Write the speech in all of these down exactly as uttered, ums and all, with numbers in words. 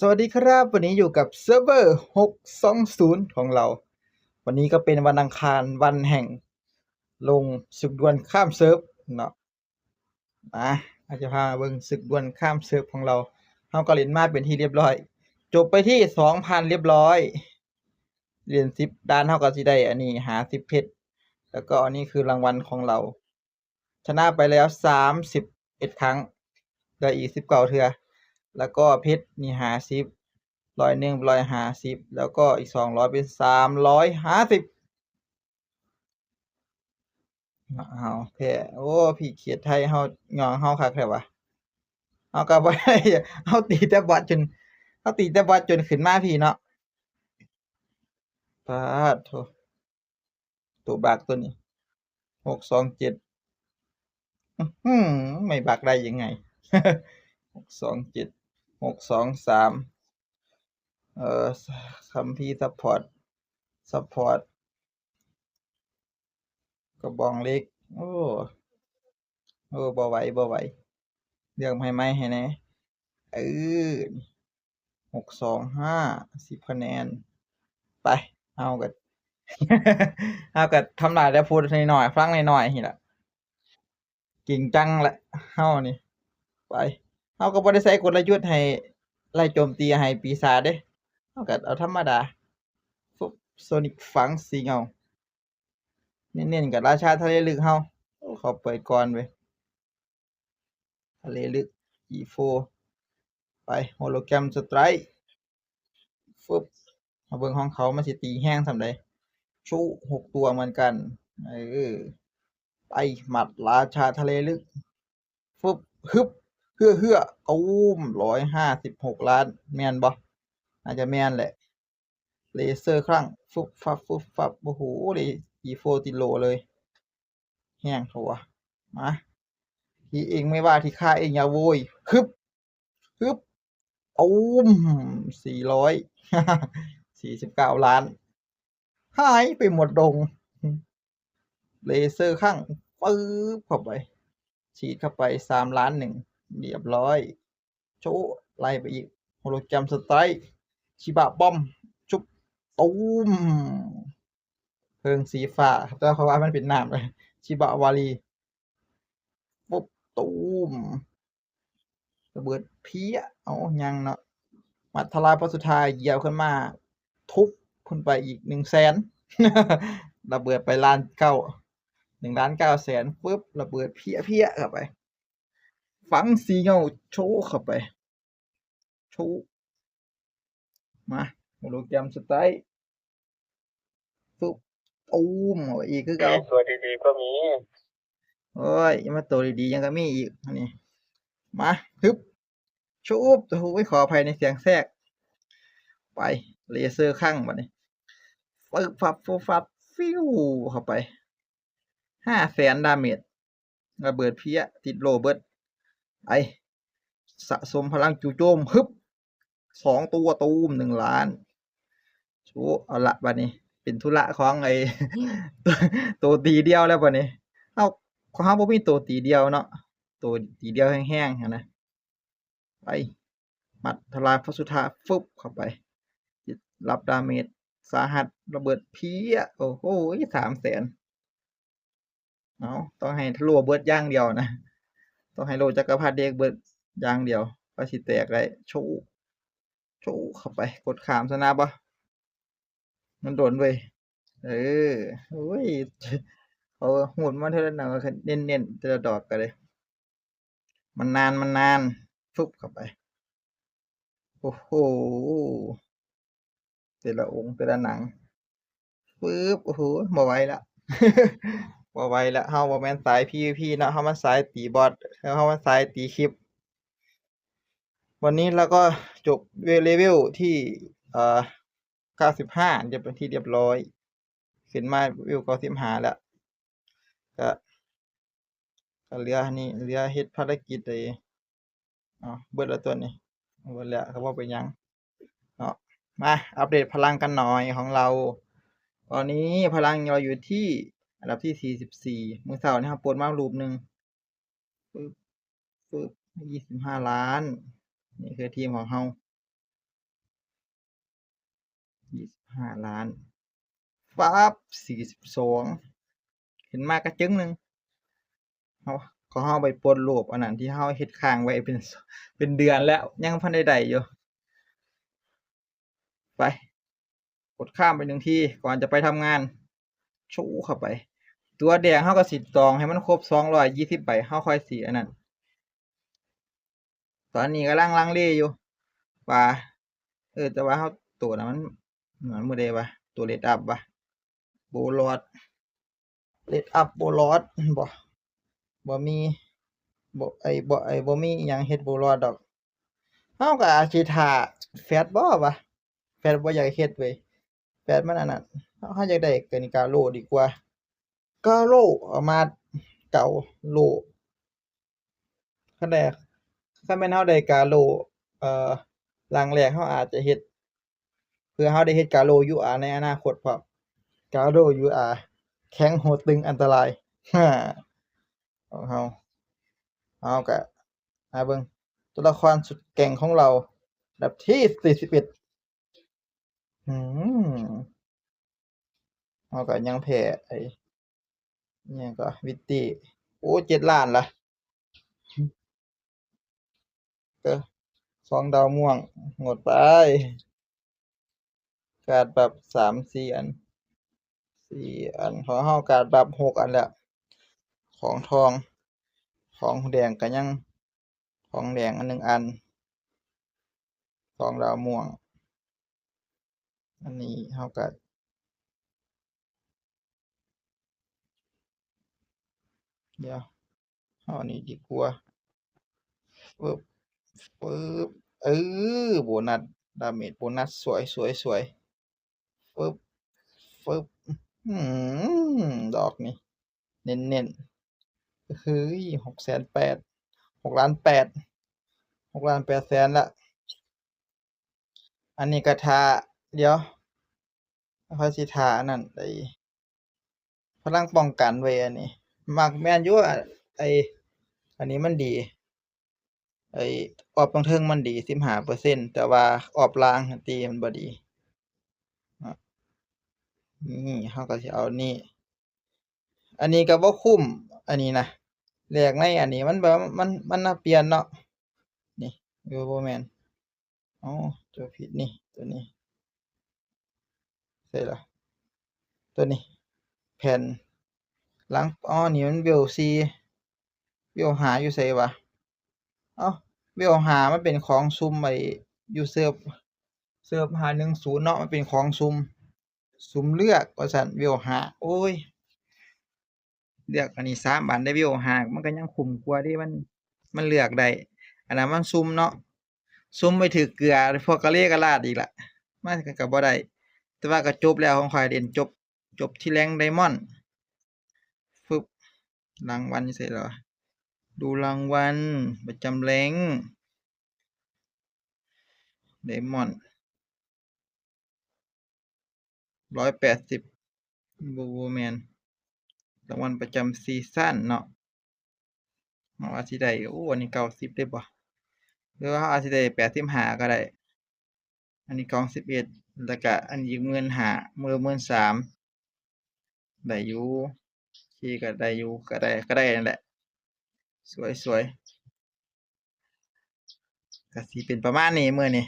สวัสดีครับ วันนี้อยู่กับเซิร์ฟเวอร์หกสองศูนย์ของเรา วันนี้ก็เป็นวันอังคาร วันแห่งลงศึกดวลข้ามเซิร์ฟเนาะ นะ อาจจะพามาเบิ่งศึกดวลข้ามเซิร์ฟของเรา เฮาก็เล่นมาเป็นที่เรียบร้อย จบไปที่สองพันเรียบร้อย เล่นสิบด่านเฮาก็สิได้อันนี้ ห้าสิบเพชร แล้วก็อันนี้คือรางวัลของเรา ชนะไปแล้วสามสิบเอ็ดครั้ง เหลืออีกสิบเก้าเทื่อ แล้วก็เพชรนี่ห้าสิบ ร้อยหนึ่ง ร้อยห้าสิบ แล้วก็อีกสองร้อยเป็นสามร้อยห้าสิบ เอาแพ้ โอ้ พี่เขียดไทยเฮา ยองเฮาคักแท้วะ เฮาก็บ่ได้ เฮาตีแต่บอสจน เฮาตีแต่บอสจนขึ้นมาพี้เนาะ ปาดโธ่ ตัวบักตัวนี้ หกสองเจ็ด อื้อหือ ไม่บักได้ยังไง หกสองเจ็ด หกสองสาม เอ่อ คัมภีร์ซัพพอร์ต ซัพพอร์ต กระบองเหล็ก โอ้ โอ้ บ่ไหว บ่ไหว เลือกใหม่ๆให้แหน่ เออ หกสองห้า สิบคะแนน ไป เฮาก็ เฮาก็ทำลายแล้วพูดน้อยๆ ฟังน้อยๆนี่ล่ะ จริงจังแหละ เฮานี่ ไป เฮาก็บ่ได้ใช้กลยุทธ์ให้ไล่โจมตีให้ปีศาจเด้ เฮาก็เอาธรรมดา ฟึบ โซนิกฝังสีเงา เน้นๆกับราชาทะเลลึกเฮา โอ้ เขาเปิดก่อนเว้ย ทะเลลึก อีโฟร์ ไป โฮโลแกรมสไตร์ ฟึบ มาเบิ่งของเขา มันสิตีแฮงส่ำใด ชุ หกตัวเหมือนกัน เออ ไป หมัดราชาทะเลลึก ฟึบ ฮึบ เฮือ เฮือ ตูม ร้อยห้าสิบหกล้าน แม่นบ่ น่าจะแม่นแหละ เลเซอร์คลั่ง ฟึบฟับ ฟึบฟับ โอ้โห เลย อีโฟร์ ติดโลเลย แฮงเถาะวะ มา ที่เองไม่ว่า ที่ข้าเองอย่าโวย ฮึบ ฮึบ ตูม สี่ร้อย สี่สิบเก้าล้าน หายไปหมดดง เลเซอร์คลั่ง ปึ๊บ เข้าไป ฉีดเข้าไป สามล้านหนึ่ง เรียบร้อย ชุ ไล่ไปอีก โฮโลแกรมสไตร์ ชิบะบอม ชุบ ตูม เพลิงสีฟ้า แต่เขาว่ามันเป็นน้ำเลย ชิบะวารี ปุ๊บ ตูม ระเบิดเพี้ย เอา ยังเนาะ หมัดทลายพระสุธา เหยียบขึ้นมา ทุบขึ้นไปอีก หนึ่งแสน ระเบิดไปล้านเก้า หนึ่งล้านเก้าแสน ปุ๊บ ระเบิดเพี้ย เพี้ยเข้าไป ฝังสีเงา ชุเข้าไป ชุ มา โฮโลแกรมสไตร์ ปุ๊บ ตูม เอาไปอีกคือเก่า ตัวดีๆก็มี โอ้ย มาตัวดีๆยังก็มีอีก อันนี้ มา ฮึบ ชุบ โอ้ย ขออภัยในเสียงแทรก ไป เลเซอร์คลั่งบัดนี้ ฟึบฟับ ฟึบฟับ ฟิว เข้าไป ห้าแสนดาเมจ ระเบิดเพี้ย ติดโลเบิด ไอ สะสมพลังจู่โจม ฮึบ สองตัว ตูม หนึ่งล้าน โอ้ เอาละบัดนี้ เป็นธุระของไอ้ ตัวตีเดียวแล้วบัดนี้ เอ้า ของเฮาบ่มีตัวตีเดียวเนาะ ตัวตีเดียวแฮงๆหั้นนะ ไป หมัดทลายพระสุธา ฟึบ เข้าไป รับดาเมจ สาหัส ระเบิดเพี้ย โอ้โห สามแสน เอา ต้องให้โลเบิดอย่างเดียวนะ ต้องให้โลจักรพรรดิเอกเบิดอย่างเดียว ก็สิแตกได้ ชุ ชุเข้าไป กดข้ามซะนะบ่ มันโดนเว้ย เออ โอ้ย เขาหูดมาเท่านั้นนะ เน้นๆแต่ละดอกก็เลย มันนาน มันนาน ฟึบเข้าไป โอ้โห แต่ละองค์ แต่ละหนัง ปึ๊บ โอ้โห บ่ไหวละ บ่ไหวละ เฮาบ่แม่นสาย พีวีพี เนาะ เฮามาสายตีบอส เฮามาสายตีคลิป วันนี้เราก็จบเลเวลที่ เอ่อ เก้าสิบห้า จะเป็นที่เรียบร้อย ขึ้นมาเลเวลเก้าสิบห้าแล้ว ก็ ก็เหลือนี่ เหลือเฮ็ดภารกิจไอ้ อ๋อ เบิดแล้วตัวนี้ เบิดแล้ว ก็บ่เป็นหยัง เนาะ มาอัปเดตพลังกันหน่อยของเรา ตอนนี้พลังเราอยู่ที่อันดับที่สี่สิบสี่ มื้อเช้านี่เราปลดมารูปหนึ่ง ปึ๊บ ปึ๊บ ยี่สิบห้าล้าน นี่คือทีมของเรา ห้าล้าน ปั๊บ สี่สิบสอง ขึ้นมากระจึงหนึ่ง เฮา ของเฮาไปปลดรูปอันนั้นที่เฮาเฮ็ดค้างไว้เป็น เป็นเดือนแล้ว ยังพันได้ได้อยู่ ไป กดข้ามไปหนึ่งที ก่อนจะไปทำงาน ชูเข้าไป ตัวแดงเฮาก็สิตองให้มันครบสองร้อยยี่สิบใบ เฮาค่อยสิอันนั้น ตอนนี้กำลังลังเลอยู่ ว่า เออ แต่ว่าเฮา ตัวนั้นมัน มันมื้อใดวะ ตัว Red Up วะ Bollords Red Up Bollords บ่ บ่มี บ่ ไอ้ บ่ ไอ้ บ่มีอิหยังเฮ็ด Bollords ดอก เฮาก็อาจสิท่า Fed บ่วะ Fed บ่อยากเฮ็ดเว้ย Fed มันอันนั้น เฮา เฮาอยากได้กานิกาโลดีกว่า กาโลเอามาเก่าโล คันได้ คันแม่นเฮาได้กาโล เอ่อ หลังแรกเฮาอาจจะเฮ็ด เพื่อเฮาได้เฮ็ดกาโล ยูอาร์ ในอนาคตพร้อม กาโล ยูอาร์ แข็งโหดตึงอันตราย ของเฮา เฮาก็มาเบิ่งตัวละครสุดเก่งของเรา อันดับที่สี่สิบเอ็ด อืม เฮาก็ยังแพ้ไอ้ อิหยังก็ Viti โอ้ เจ็ดล้านละ เออ สองดาวม่วง งดไป การ์ดบัฟสามสี่อัน สี่อัน ของเฮาการ์ดบัฟหกอันแล้ว ของทอง ของแดงก็ยัง ของแดงอันหนึ่งอัน สองดาวม่วง อันนี้เฮาก็ เดี๋ยว เอาอันนี้ดีกว่า ปึ๊บ ปึ๊บ เออ โบนัส damage โบนัส สวย สวย สวย ปึ๊บ ปึ๊บ อืม ดอกนี้ เน้นๆ เฮ้ย หกแสนแปด หกล้านแปด หกล้านแปดแสนละ อันนี้ก็ท่า เดี๋ยว ค่อยสิท่าอันนั้น ไอ้ พลังป้องกันเว้ย อันนี้ มักแม่นอยู่ อะ ไอ้ อันนี้มันดี ไอ้ ออฟตรงเทิงมันดี สิบห้าเปอร์เซ็นต์ แต่ว่าออฟล่างตีมันบ่ดี อ่ะ นี่ เฮาก็สิเอานี่ อันนี้ก็บ่คุ้ม อันนี้นะ แลกในอันนี้มันบ่ มัน มันน่าเปลี่ยนเนาะ นี่ เออ บ่แม่น อ๋อ ตัวผิดนี่ ตัวนี้ ใช่ละ ตัวนี้ แผ่นหลัง อ๋อ นี่มันเวลสี่ เวลห้าอยู่ไสวะ เอ้า เวลห้ามันเป็นของซุ่มไอ้ อยู่เซิร์ฟ เซิร์ฟห้าหนึ่งศูนย์เนาะ มันเป็นของซุ่ม ซุ่มเลือกว่าซั่น เวลห้า โอ้ย เลือกอันนี้สามอันได้เวลห้า มันก็ยังคุ้มกว่าเด้ มัน มันเลือกได้ อันนั้นมันซุ่มเนาะ ซุ่มไปถืกเกลือ พวกกะเลกะลาดอีกละ มันก็ ก็บ่ได้ แต่ว่าก็จบแล้วของข้อยเล่นจบ จบที่แรงค์ไดมอนด์ ฟึบ รางวัลอยู่ไสล่ะวะ ดูรางวัลประจำแรงค์ไดมอนด์ ร้อยแปดสิบ บ่ บ่แม่น รางวัลประจำซีซั่นเนาะ เฮาอาจสิได้ โอ้ อันนี้เก้าสิบได้บ่ หรือว่าเฮาอาจสิได้แปดสิบห้าก็ได้ อันนี้กล่องสิบเอ็ด แล้วก็อันอีกหมื่นห้า หมื่น หมื่นสาม ได้อยู่ โอเค ก็ได้อยู่ ก็ได้ ก็ได้นั่นแหละ สวย สวย ก็สิเป็นประมาณนี้มื้อนี้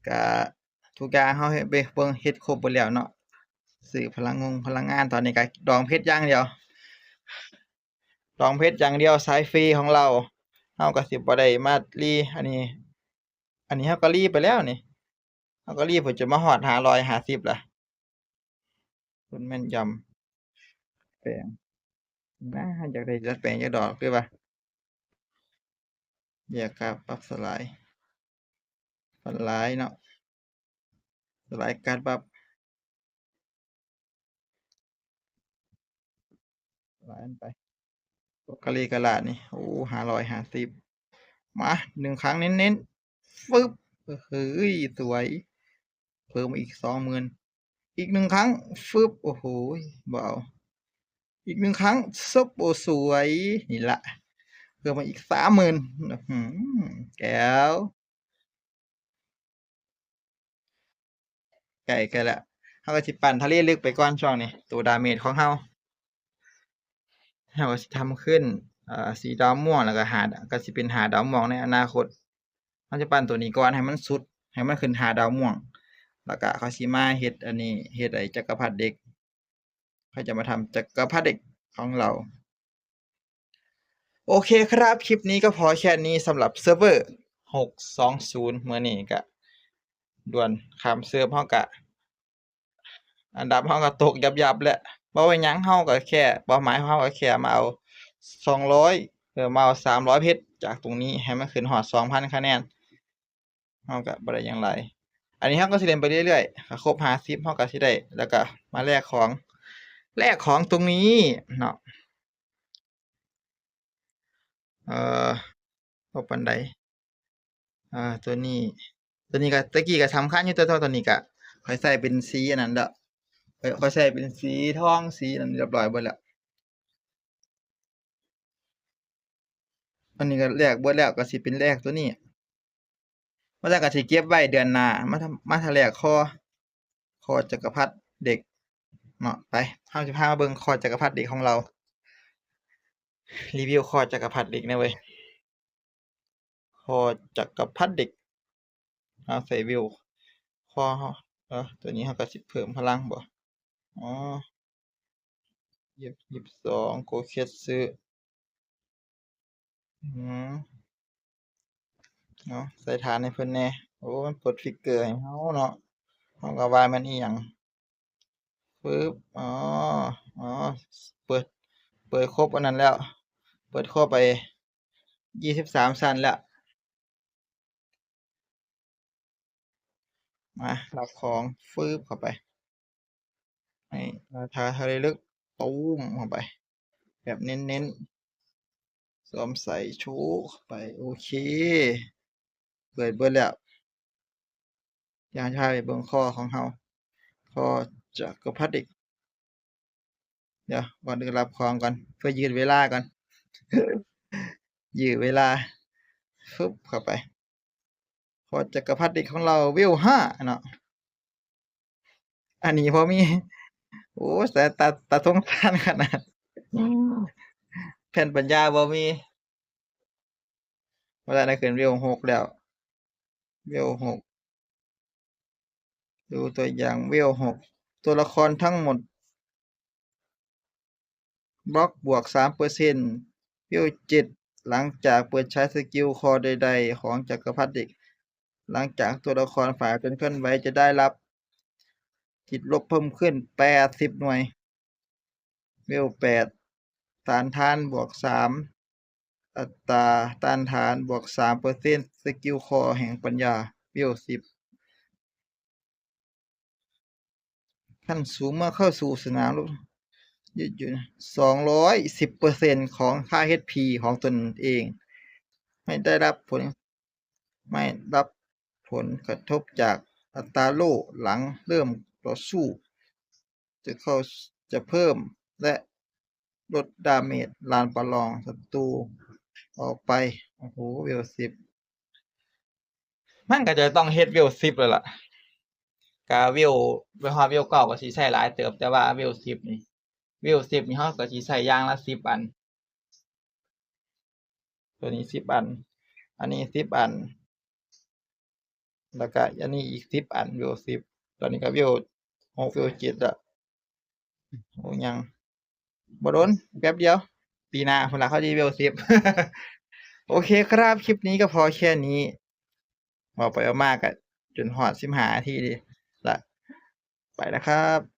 ก็ทุกอย่างเฮาเฮ็ดไปเบิ่ง เฮ็ดครบเบิดแล้วเนาะ ซื้อพลังงงพลังงาน ตอนนี้ก็ดองเพชรอย่างเดียว ดองเพชรอย่างเดียว สายฟรีของเรา เฮาก็สิบ่ได้มารี อันนี้ อันนี้เฮาก็รีไปแล้วนี่ เฮาก็รีไปจนมาฮอดห้าร้อยห้าสิบละ คุณแม่นยำ แปลง นะ อยากได้จัดแปลงจักดอกคือว่า อยากกะปรับสลาย สลายเนาะ สลายการปรับ สลายมันไป กะลีกะลาดนี่ โอ้ ห้าร้อยห้าสิบ มา หนึ่งครั้งเน้นๆ ฟึบ เฮ้ย สวย เพิ่มมาอีกสองหมื่น อีกหนึ่งครั้ง ฟึบ โอ้โห บ่เอา อีกหนึ่งครั้ง ซบ โอ้ สวย นี่ละ เพิ่มมาอีกสามหมื่น อื้อหือ แก้ว แก ล้ๆ กันแล้ว เฮาก็สิปั่นทะเลลึกไปก่อนช่วงนี้ ตัวดาเมจของเฮา เฮาก็สิทำขึ้น เอ่อ สีดาวม่วง แล้วก็หา ก็สิเป็นหาดาวม่วงในอนาคต เฮาจะปั่นตัวนี้ก่อนให้มันสุด ให้มันขึ้นหาดาวม่วง แล้วก็ค่อยสิมาเฮ็ดอันนี้ เฮ็ดไอ้จักรพรรดิเด็ก ค่อยจะมาทำจักรพรรดิเด็กของเรา โอเคครับ คลิปนี้ก็พอแค่นี้สำหรับเซิร์ฟเวอร์ หกสองศูนย์ มื้อนี้ก็ด่วนข้ามเซิร์ฟ เฮาก็ อันดับเฮาก็ตกยับๆ แหละ บ่เป็นหยัง เฮาก็แค่ เป้าหมายของเฮาก็แค่มาเอา สองร้อย เออ มาเอา สามร้อยเพชรจากตรงนี้ให้มันขึ้นฮอด สองพัน คะแนน เฮาก็บ่ได้หยังหลาย อันนี้เฮาก็สิเล่นไปเรื่อยๆ ถ้าครบ ห้าสิบ เฮาก็สิได้ แล้วก็มาแลกของ แลกของตรงนี้เนาะ เอ่อ บ่ปานใด อ่า ตัวนี้ ตัวนี้ก็ ตะกี้ก็สำคัญอยู่ แต่ว่าตัวนี้ก็ ข้อยใส่เป็นสีอันนั้นแล้ว ข้อย ข้อยใส่เป็นสีทอง สีนั้นเรียบร้อยเบิดแล้ว อันนี้ก็แลกเบิดแล้ว ก็สิเป็นแลกตัวนี้ ว่าแต่ก็สิเก็บไว้เดือนหน้า มาทำ มาแถลงคอ คอจักรพรรดิเด็กเนาะ ไป เฮาสิพามาเบิ่งคอจักรพรรดิเด็กของเรา รีวิวคอจักรพรรดิเด็กนะเว้ย คอจักรพรรดิเด็ก เอาใส่วิว คอ เออ ตัวนี้เฮาก็สิเพิ่มพลังบ่ อ๋อ ยี่สิบ ยี่สิบสอง โกเคสซื้อ อืม เนาะ ใส่ฐานให้เพิ่นแหน่ โอ้ มันเปิดฟิกเกอร์ให้เฮาเนาะ เฮาก็ว่ามันอีหยัง ปึ๊บ อ๋อ อ๋อ เปิด เปิดครบอันนั้นแล้ว เปิดครบไป ยี่สิบสาม ชั้นแล้ว มา รับของ ฟึบ เข้าไป ให้ราคาทะเลลึก ตูม เข้าไป แบบเน้นๆ สวมใส่ โชว์ เข้าไป โอเค เปิดเบิดแล้ว อยากจะพาไปเบิ่งคอของเฮา คอจักรพรรดิเด็ก เดี๋ยว ก่อนอื่นรับของก่อน เพื่อยืดเวลาก่อน ยืดเวลา ฟึบ เข้าไป คอจักรพรรดิเด็กของเรา เวล ห้า เนาะ อันนี้พอมี โอ้ แต่ตา ตาสงสารขนาด แผ่นปัญญาบ่มี ว่าแต่ได้ขึ้นเวล หก แล้ว เวล หก ดูตัวอย่าง เวล หก ตัวละครทั้งหมด บล็อกบวก สามเปอร์เซ็นต์ เวล เจ็ด หลังจากเปิดใช้สกิลคอใดๆ ของจักรพรรดิเด็ก หลังจากตัวละครฝ่ายเป็นเคลื่อนไหวจะได้รับ ติดลบเพิ่มขึ้น แปดสิบ หน่วย เวล แปด ต้านทานบวก สาม อัตราต้านทานบวก สามเปอร์เซ็นต์ สกิลคอแห่งปัญญา เวล สิบ ขั้นสูงเมื่อเข้าสู่สนามรบ ยืดหยุ่น สองร้อยสิบเปอร์เซ็นต์ ของค่า เอชพี ของตนเอง ไม่ได้รับผล ไม่รับผลกระทบจากอัตราโล่หลังเริ่มต่อสู้ จะเข้า จะเพิ่ม และลดดาเมจลานประลองศัตรูออกไป โอ้โห เวล สิบ มันก็จะต้องเฮ็ดเวล สิบ แล้วล่ะ กะเวล ไปฮอดเวล เก้า ก็สิใช้หลายเติบ แต่ว่าเวล สิบ นี่ เวล สิบ นี่เฮาก็สิใช้อย่างละ สิบ อัน ตัวนี้ สิบ อัน อันนี้ สิบ อัน แล้วก็อันนี้อีก สิบ อัน เวล สิบ ตอนนี้ก็เวล หก เวล เจ็ด แล้ว โอ้ ยังบ่โดน แป๊บเดียว ปีหน้าพุ้นล่ะเขาสิเวล สิบ โอเคครับ คลิปนี้ก็พอแค่นี้ เว้าไปเว้ามาก็จนฮอด สิบห้านาทีละ ไปแล้วครับ